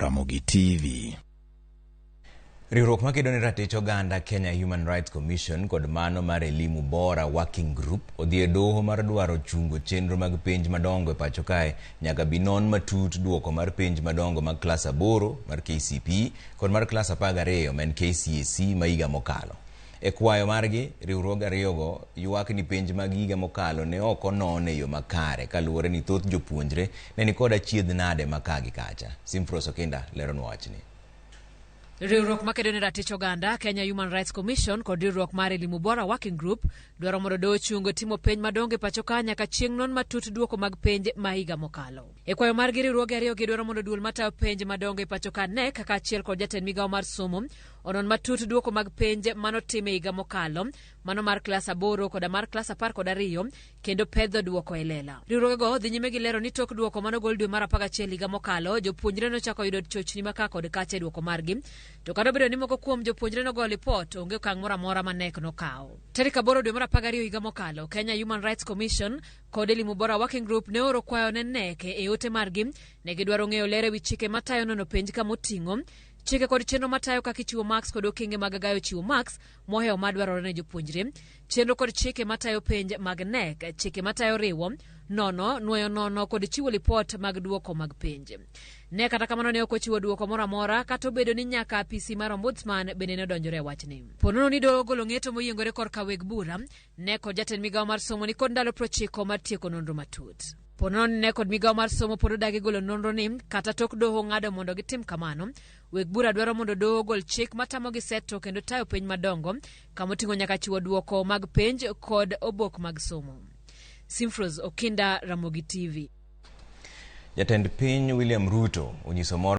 Ramogi TV. Riwruok makedo ne ratich oganda Kenya Human Rights Commission kod mano mar Elimu Bora Working Group odhi e doho mar dwaro chungo chenro mag penj madongo e pacho kae nyaka bi non matut duoko mar penj madongo mag klas 8 mar KCPE kod mar klas 12 ma en KCSE ma higa mokalo. E kwayo margi, riwruoge ariyogo ywak ni penj mag higa mokalo ne ok onon e yo makare kaluwore ni thoth jopuonjre ne nikod achiedh nade ma ka gi kacha. Simfros Okinda leronwa wachni. Riwruok makedo ne ratich oganda Kenya Human Rights Commission kod riwruok mar Elimu Bora Working Group dwaro mondo doho ochung timo penj madongo e pacho ka nyaka chieng' non matut duoko mag penj ma higa mokalo. E kwayo margi, riwruoge ariyogi dwaro mondo duol matayo penj madongo e pacho ka KNEC kaachiel kod jatend migawo mar somo onon matut duoko mag penj manotim e higa mokalo, mano mar klas 8 koda mar klas 12, kendo pedho duoko e lela. Riwruogego dhi nyime gi lero ni tok duoko manogol dwe mar 11 higa mokalo, jopuonjre nochako yudo chochni ma ka kod kacha e duoko margi. To kata obedo ni moko kuom jopuonjre nogoyo lipot, onge okang' moro amora ma KNEC nokawo. Tarik 8 dwe mar 12 higa mokalo, Kenya Human Rights Commission kod Elimu Bora Working Group ne oro kwayo ne KNEC e ote margi. Ne gidwaro ng'eyo ler e wi chike matayo nono penj kamoting'o chike kod chenro matayo kaka ichiwo marks kod okenge mag gayo chiwo marks mohewo madwarore ne jopuonjre, chenro kod chike matayo penj mag KNEC, chike matayo riwo, nono, nwoyo nono kod chiwo lipot mag duoko mag penj. Ne kata kamano ne ok ochiwo duoko moro amora kata obedo ni nyaka apisi mar ombudsman bende ne odonjore e wachni. Po nono ni doho ogolo ng'eto moyiengore korka weg bura, KNEC kod jatend migawo mar somo ni kod ndalo 90 mar tieko nonro matut. Po nono ni KNEC kod migawo mar somo pod odagi golo nonro ni kata tok doho ng'ado mondo gitim kamano, weg bura dwaro mondo doho ogol chik matamogi seto kendo tayo penj madongo kamoting'o nyaka chiwo duoko mag penj kod obok mag somo. Simfros Okinda, Ramogi TV. Jatend piny William Ruto onyiso mor